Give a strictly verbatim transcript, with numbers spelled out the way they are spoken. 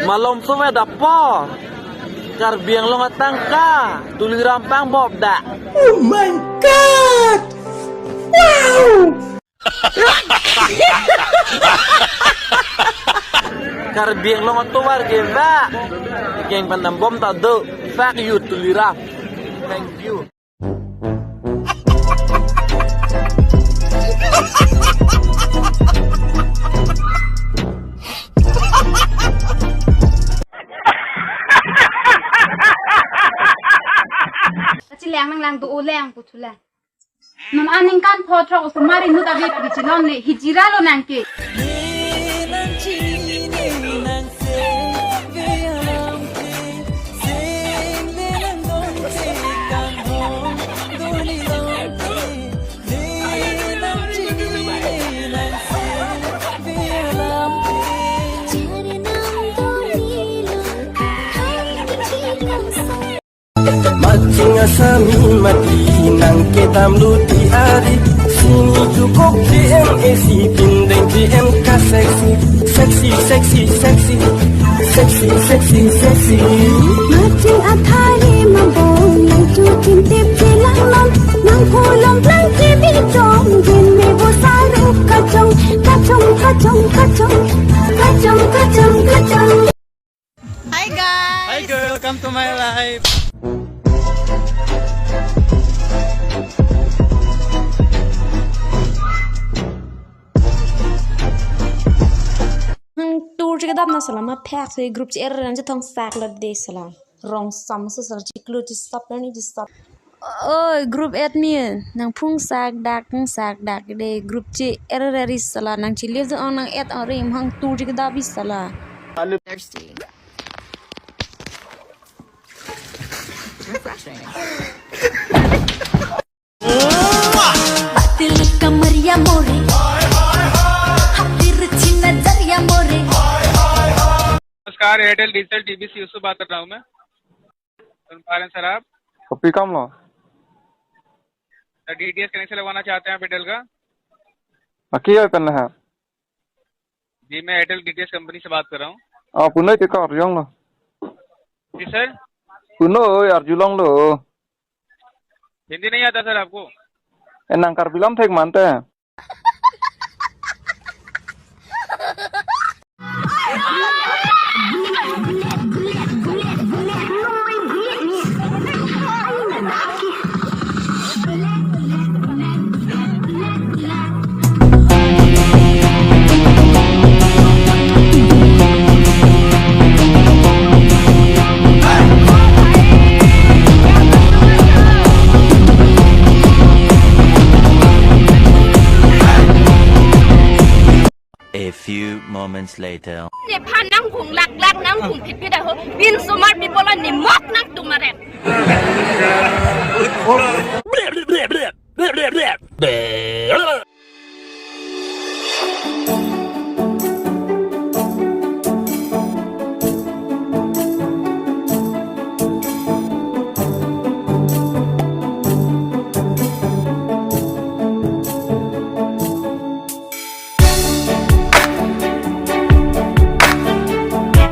Malomso ave da apor. Karbi Anglong atangka, Tuliram pangbop da. Oh my God! Wow! Karbi Anglong atovar ke ba. Keng pandambom ta do. Fuck you, Tuliram. Thank you. Kachilang nanglang do-o lang puthulang. Non aningkan pho throk osomar inut ave pu kachelongle, hijira lo nangke. Matching asami mati nangkedam luti ari. Sini jukok G M A C, pindeng G M ka sexy. Sexy, sexy, sexy. Sexy, sexy, sexy. Matching athari mabong nangchutip chelang non. Nangpulong lang kibi chong. Gin me bo saru kachong, kachong, kachong, kachong. Kachong, kachong, kachong. Hi guys. Hi girl, come to my life. Hmm, tour chekedam na sala ma phak so group che er ran che thong sak la de sala. Rong sam so sala chiklo chi stop ni chi stop. Oi, group admin, nangphung sak dak, nang sak dak de group che er er ri sala, nangchilip do-ong, nang add ong ri mahang tour chekedam bi sala. Thirsty. Refreshing. Patil kamariya more, hapir china jariya more. नमस्कार, Airtel digital TV से यूसुफ बात कर रहा हूँ मैं। सुन पा रहे हैं सर आप? Kopi kam lo? Sir, DTH connection लगवाना चाहते हैं आप एयरटेल का? Aki oi pen ha? जी, मैं एयरटेल डीटीएच कंपनी से बात कर रहा हूँ। Oh, punoi te kor jong lo. जी sir. Punoi arjulong lo. Hindi नहीं आता सर आपको? E nang Karbi alam thek mante. A few moments later. Nephan nangphung lak lak, nangphung phit phit aho. Bin osomar people nimok nangtum maren.